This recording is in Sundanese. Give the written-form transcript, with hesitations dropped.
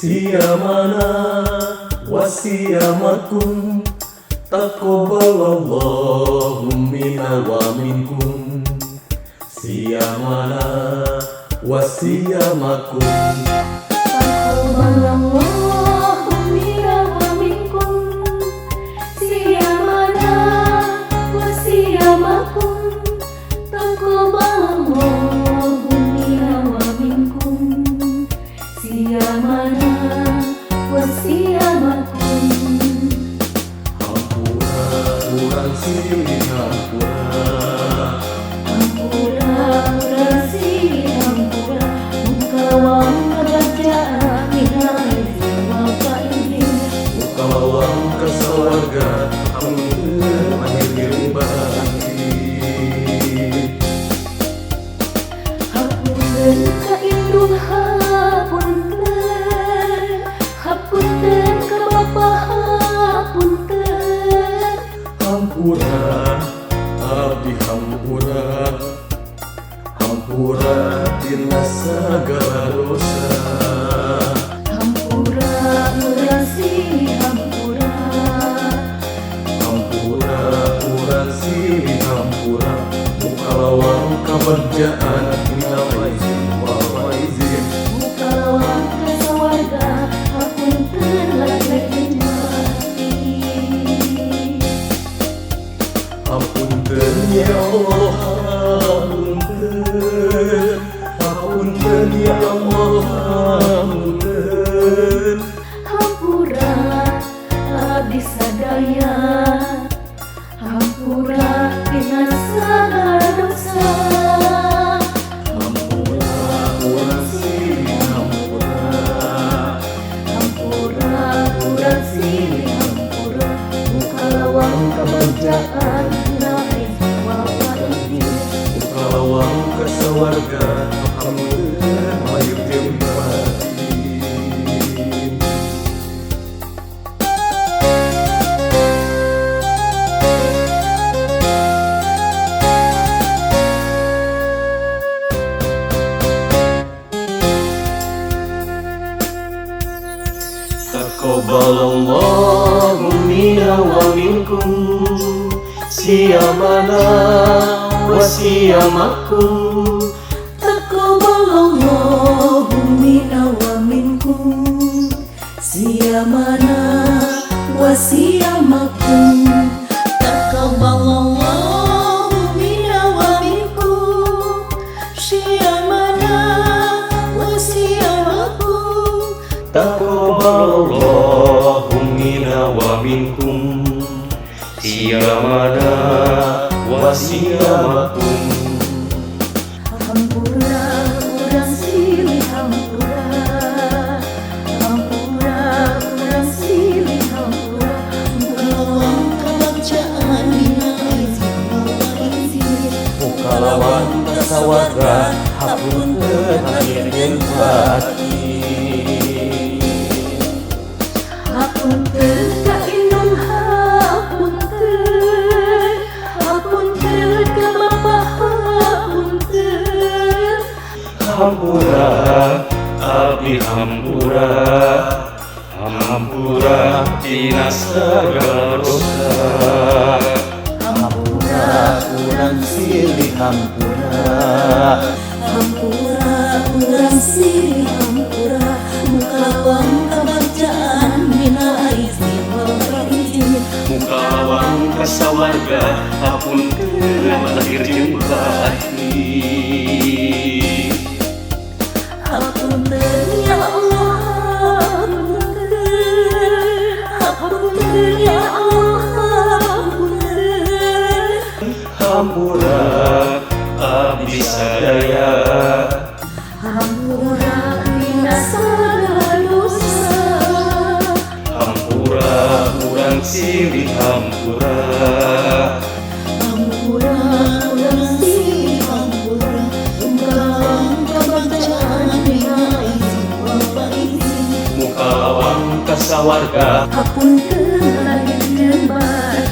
Siyamana wasiyamakum taqabbalallahu minna wa minkum. Siyamana wasiyamakum taqabbalallahu minna wa minkum. Siyamana wasiyamakum taqabbalallahu minna wa minkum. Siyamana wasiyamakum. Hampura urang silih hampura, hampura urang silih hampura, muka lawang kabacaan minal aizin wal faizin. Muka lawang ka sawarga hapunten lahir jeung batin. Hapunten ka indung hapunten, hapunten ka bapa hapunten. Hampura abdi hampura, hampura tina sagala dosa. Hampura urang silih hampura, hampura urang silih hampura, muka lawang kabajaan minal aizin wal faizin. Muka lawang ka sawarga hapunten lahir jeung batin. Hapunten ya Allah, hapunten, hapunten ya Allah, hapunten. Hampura abdi sadaya, hampura tina sagala dosa. Hampura urang silih hampura, Hampura urang silih hampura, muka lawang kabajaan minal aizin wal faizin. Muka lawang ka sawarga hapunten lahir jeung batin. Taqabbalallahu minna wa minkum, siyamana wa siyamakum. Taqabbalallahu minna wa minkum, siyamana wa siyamakum. Taqabbalallahu minna wa minkum, siyamana wa siyamakum. Taqabbalallahu minna wa minkum, siyamana wa siyamakum. Hampura urang silih hampura, hampura urang silih hampura, muka lawang kabacaan minal aizin wal faizin. Muka lawang ka sawarga hapunten lahir jeung batin. Hapunten ka indung hapunten, hapunten ka bapa hapunten. Hampura abdi hampura, hampura tina sagala dosa. Hampura urang silih hampura, hampura urang silih hampura, muka lawang kabacaan minal aizin wal faizin. Muka lawang ka sawarga hapunten lahir jeung batin. Hapunten ya Allah, hapunten, hapunten ya Allah, hapunten. Hampura abdi sadaya, Hampura tina sagala dosa. Hampura urang silih hampura, Hampura urang silih hampura, muka lawang kabacaan minal aizin wal faizin. Muka lawang ka sawarga Hapunten lahir jeung batin.